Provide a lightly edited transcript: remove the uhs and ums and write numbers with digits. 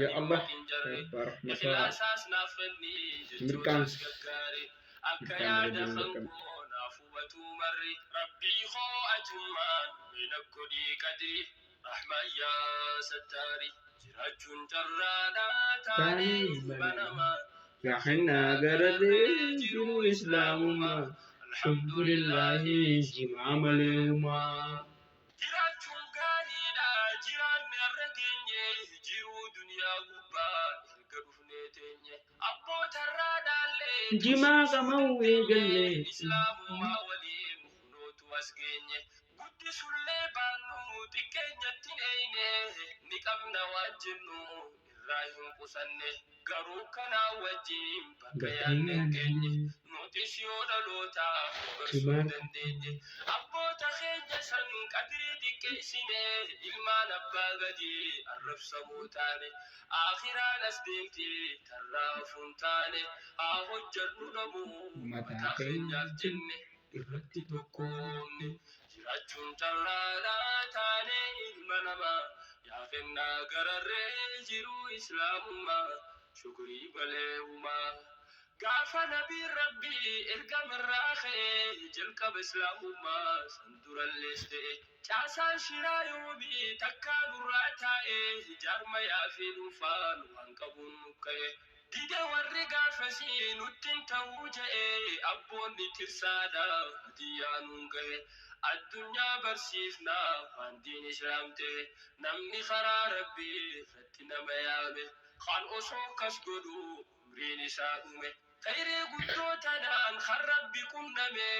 Yaa Allah, abbaa rahmataa, mirqaansi mirqaana rabbiin mirqamte. Taanee ilma namaa yaa kennaa gararree jiruu islaamummaa alhamdulillaahi jimaa malee humaa. Jiraachuun gaariidha jiraanne har'a geenye jiruu duniyaa gubbaa erga dhufnee teenye abbootarraa dhaallee Jimaa tursiisuu qama'uu dandeenye eegalle. islaamummaa waliin kunootu as geenye guddisullee baannu xiqqeenyatti hin eeyne ni qabna waan jennu irraa hin qusanne garuu kanaa wajjin bakka Bakka yaadne hin geenye yaadne. nutis yoo dhalootaaf dabarsuu Jimaa dandeenye abboota keenya san qadrii xiqqeessine ilmaan abbaa gadii arrabsamuu taane aakhiraan as deemti tarraa hafuun taane haa hojjannu dhabuu Mataa mataa keenyaaf keenyaaf jenne irratti tokkoomne jiraachuun carraadhaa taane ilma namaa yaa kennaa gararree jiruu islaamummaa shukrii malee humaa. Gaafa nabiin rabbii ergamarraa ka'ee jalqaba islaamummaa san durallees ta'e caasaan shiraa yoomii takkaa nurraa taa'ee jaarmayaa fi dhuunfaan waan qabuun nuqqa'e. Dide warri gaafasii nuttiin ta'uu je'e abboonni tirsaadha hadiyyaa nuun ga'e. Addunyaa barsiifnaa waan diin islaam ta'e namni karaa rabbii irratti nama yaame kan osoo akkas godhu umriin isaa dhume. Khayrii guddoo tanaan kan rabbi qunname.